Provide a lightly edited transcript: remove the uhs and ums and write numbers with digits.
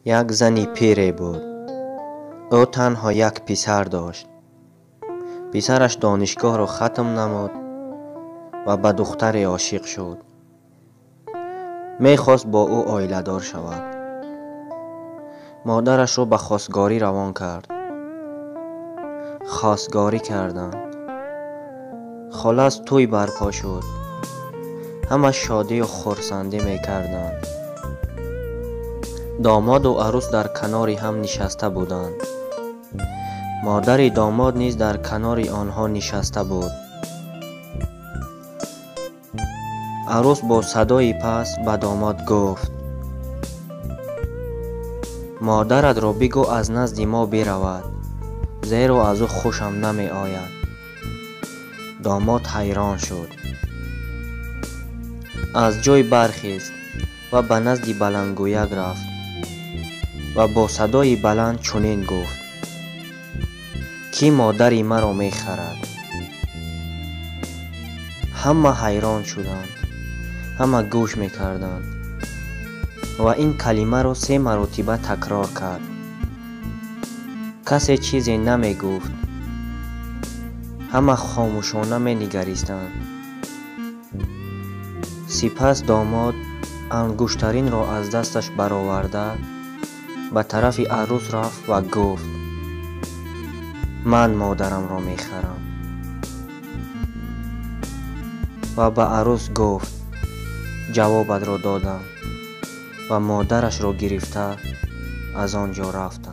Як зани пире буд. Ӯ танҳо як писар дошт. Писараш донишгоҳро хатм намуд ва ба духтаре ошиқ шуд. Мехост бо ӯ оиладор шавад. Модарашро ба хостгорӣ равон кард. Хостгорӣ карданд. Холас тӯй барпо шуд. Ҳама шодию хурсандӣ мекарданд. Домоду арӯс дар канори ҳам нишаста буданд. Модари домод низ дар канори онҳо нишаста буд. Арӯс бо садои паст ба домод гуфт: модаратро бигӯ аз назди мо биравад, зеро аз ӯ хушам намеояд. Домод ҳайрон шуд. Аз ҷой бархест ва ба назди баландгӯяк рафт ва бо садои баланд чунин гуфт: кӣ модари маро мехарад? Ҳама ҳайрон шуданд, ҳама гӯш мекарданд ва ин калимаро се маротиба такрор кард. Касе чизе намегуфт. Ҳама хомӯшона менигаристанд. Сипас домод ангуштаринро аз дасташ бароварда ба тарафи арӯс рафт ва гуфт: ман модарамро мехарам. Ва ба арӯс гуфт: ҷавобатро додам, ва модарашро гирифта аз он ҷо рафтанд.